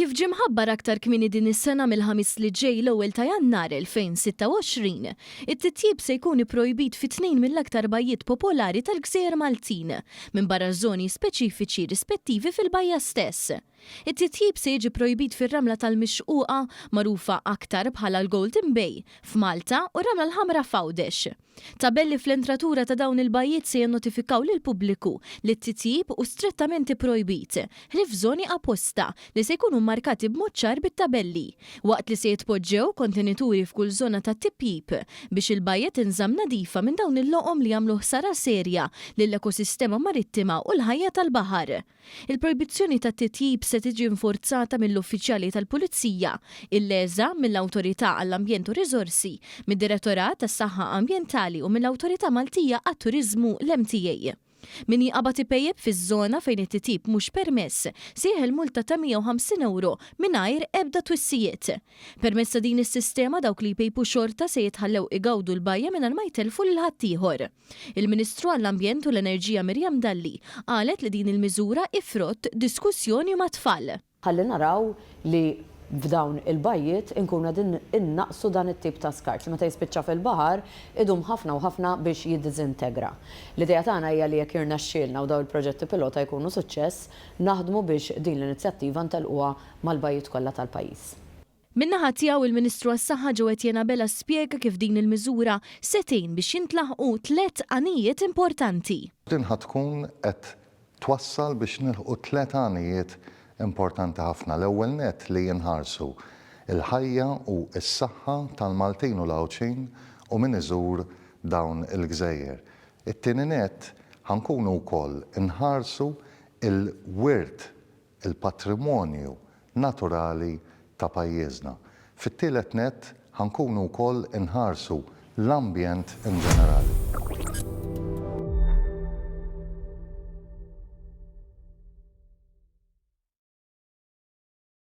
Kif ġie mħabbar aktar kmieni din is-sena mill-Ħamis li ġej l-ewwel ta' Jannar 2026, it-titjib se jkun ipprojbit fi tnejn mill-aktar bajjiet popolari tal-gżejjer Maltin, minbarra żoni speċifiċi rispettivi fil-bajja stess. It-titjib se jiġi pprojbit fir-Ramla tal-Mixquqa, magħrufa aktar bħala l-Golden Bay, f'Malta u r-Ramla l-Ħamra f'Għawdex. Tabelli fl-entratura ta' dawn il-bajjiet se jinnotifikaw lill-pubbliku li t-titjib hu strettament ipprojbit, ħlief f'żoni apposta li se jkunu mmarkati b'mod ċar bit-tabelli, waqt li se jitpoġġew kontenituri f'kull żona tat-tipjip biex il-bajja tinżamm nadifa minn dawn il-loqom li jagħmlu ħsara serja lill-ekosistema marittima u l-ħajja tal-baħar. Il-projbizzjoni tat-titjib se tiġi infurzata mill-uffiċjali tal-Pulizija, il-LESA, mill-Awtorità għall-Ambjent u Riżorsi, mid-Direttorat tas-Saħħa Ambjentali u mill-Awtorità Maltija għat-Turiżmu, l-MTA. Min jinqabad ipejjep fiż-żona fejn it-titjib mhux permess se jeħel multa ta' 150 ewro mingħajr ebda twissijiet. Permezz ta' din is-sistema dawk li jpejpu xorta se jitħallew igawdu l-bajja mingħajr ma jtellfu lil ħaddieħor. Il-Ministru għall-Ambjent u l-Enerġija Miriam Dalli qalet li din il-miżura hi frott diskussjoni mat-tfal. Ħalli naraw li f'dawn il-bajjiet inkunu qegħdin innaqqsu dan it-tip ta' skart li meta jispiċċa fil-baħar idum ħafna u ħafna biex jiddiżintegra. L-idea tagħna hija li jekk jirnexxielna u dawn il-proġetti pilota jkunu suċċess, naħdmu biex din l-inizjattiva ntellquha mal-bajjiet kollha tal-pajjiż. Min-naħa tiegħu, il-Ministru għas-Saħħa Jo Etienne Abela spjega kif din il-miżura se tgħin biex jintlaħqu tlett għanijiet importanti. Din ħa tkun qed twassal biex nilħqu tlett għanijiet importanti ħafna. L-ewwel nett li inħarsu l-ħajja u s-saħħa tal-Maltin u l-Għawdxin u min iżur dawn il-gżejjer. It-tieni nett ħa nkunu wkoll inħarsu l-wirt il-patrimonju naturali ta' pajjiżna. Fit-tielet nett, ħa nkunu wkoll inħarsu l-ambjent in ġenerali.